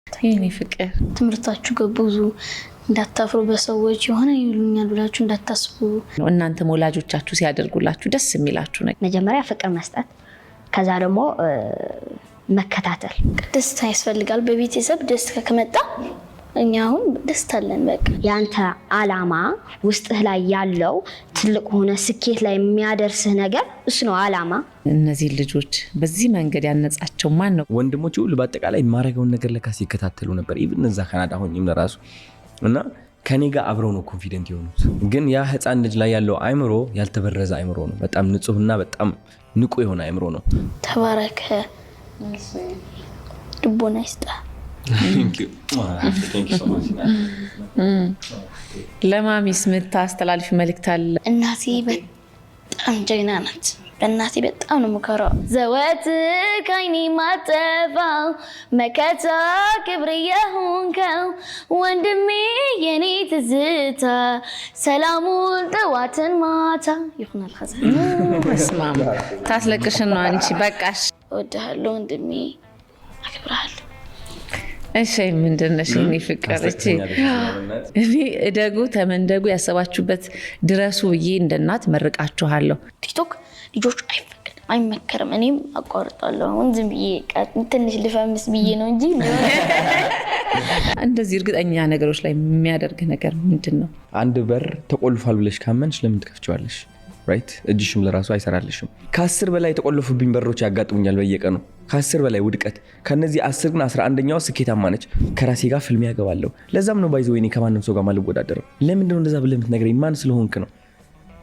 የኔ ፍቅር። ትምህርታችሁ ጎብዙ፣ እንዳታፍሩ፣ በሰዎች የሆነ ይሉኛል ብላችሁ እንዳታስቡ። እናንተም ወላጆቻችሁ ሲያደርጉላችሁ ደስ የሚላችሁ ነገር? መጀመሪያ ፍቅር መስጠት፣ ከዛ ደግሞ መከታተል። ደስታ ያስፈልጋል። በቤተሰብ ደስታ ከመጣ እኛ አሁን ደስታ አለን። በቃ። ያንተ አላማ ውስጥህ ላይ ያለው ትልቅ ሆነ ስኬት ላይ የሚያደርስህ ነገር እሱ ነው አላማ። እነዚህ ልጆች በዚህ መንገድ ያነጻቸው ማን ነው? ወንድሞች ሁሉ በአጠቃላይ የማደርገውን ነገር ለካ ሲከታተሉ ነበር። Even እዛ ካናዳ ሆኜም ለራሱ እና ከኔ ጋር አብረው ነው confident የሆኑት። ግን ያ ህፃን ልጅ ላይ ያለው አይምሮ ያልተበረዘ አይምሮ ነው። በጣም ንጹህና በጣም ንቁ የሆነ አይምሮ ነው። ተባረከ፣ ልቦና ይስጣ። ለማሚስ የምታስተላልፊ መልእክት አለ? እናቴ በጣም ጀግና ናት። በእናቴ በጣም ነው የምኮራው። ዘወትር ከዓይኔ ማጠፋው መከታ ክብር የሆንከው ወንድሜ የኔ ትዝታ ሰላሙን ጠዋትን ማታ ይሆናል። ከዛ በስመ አብ፣ ታስለቅሽን ነው አንቺ። በቃሽ። እወድሃለሁ ወንድሜ፣ አክብርሃለሁ። እሺ፣ ምንድን ነሽ የኔ ፍቅር? እቺ እኔ እደጉ ተመንደጉ ያሰባችሁበት ድረሱ ብዬ እንደ እናት መርቃችኋለሁ። ቲክቶክ ልጆች አይፈቀድም፣ አይመከርም። እኔም አቋርጣለሁ። አሁን ዝም ብዬ ትንሽ ልፈምስ ብዬ ነው እንጂ። እንደዚህ እርግጠኛ ነገሮች ላይ የሚያደርግ ነገር ምንድን ነው? አንድ በር ተቆልፏል ብለሽ ካመንሽ ለምን ትከፍቺዋለሽ? Right፣ እጅሽም ለራሱ አይሰራልሽም። ከ10 በላይ የተቆለፉብኝ በሮች ያጋጥሙኛል በየቀኑ፣ ከ10 በላይ ውድቀት። ከነዚህ 10 ግን 11ኛዋ ስኬታማ ነች። ከራሴ ጋር ፍልሚያ ያገባለሁ። ለዛም ነው by the way እኔ ከማንም ሰው ጋር ማልወዳደረው። ለምንድነው እንደዛ ብለህ የምትነግረኝ? ማን ስለሆንክ ነው?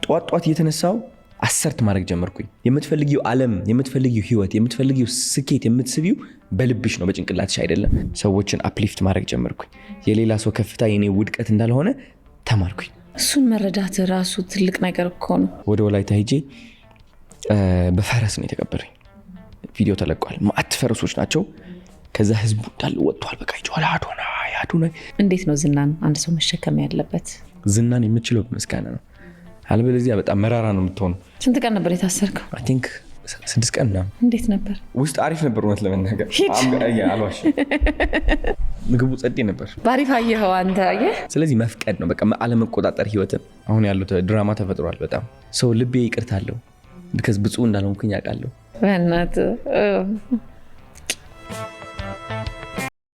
ጠዋት ጠዋት እየተነሳው assert ማድረግ ጀመርኩኝ። የምትፈልጊው ዓለም፣ የምትፈልጊው ህይወት፣ የምትፈልጊው ስኬት የምትስቢው በልብሽ ነው፣ በጭንቅላትሽ አይደለም። ሰዎችን uplift ማድረግ ጀመርኩኝ። የሌላ ሰው ከፍታ የኔ ውድቀት እንዳልሆነ ተማርኩኝ። እሱን መረዳት ራሱ ትልቅ ነገር እኮ ነው። ወደ ወላይታ ሄጄ በፈረስ ነው የተቀበለኝ። ቪዲዮ ተለቋል። ማአት ፈረሶች ናቸው። ከዛ ህዝቡ እንዳለ ወጥቷል። በቃ ይጮሃል፣ አዶናይ አዶናይ። እንዴት ነው ዝናን አንድ ሰው መሸከም ያለበት? ዝናን የምችለው በምስጋና ነው። አለበለዚያ በጣም መራራ ነው የምትሆነው። ስንት ቀን ነበር የታሰርከው? I think 6 ቀን ምናምን። እንዴት ነበር? ውስጥ አሪፍ ነበር፣ እውነት ለመናገር አልዋሽም። ምግቡ ጸዴ ነበር። ባሪፍ አየኸው አንተ፣ አየህ? ስለዚህ መፍቀድ ነው በቃ፣ አለመቆጣጠር ህይወትን። አሁን ያለው ድራማ ተፈጥሯል። በጣም ሰው ልቤ ይቅርታ አለው because ብፁዕ እንዳልሆንኩኝ አውቃለሁ። በእናትህ።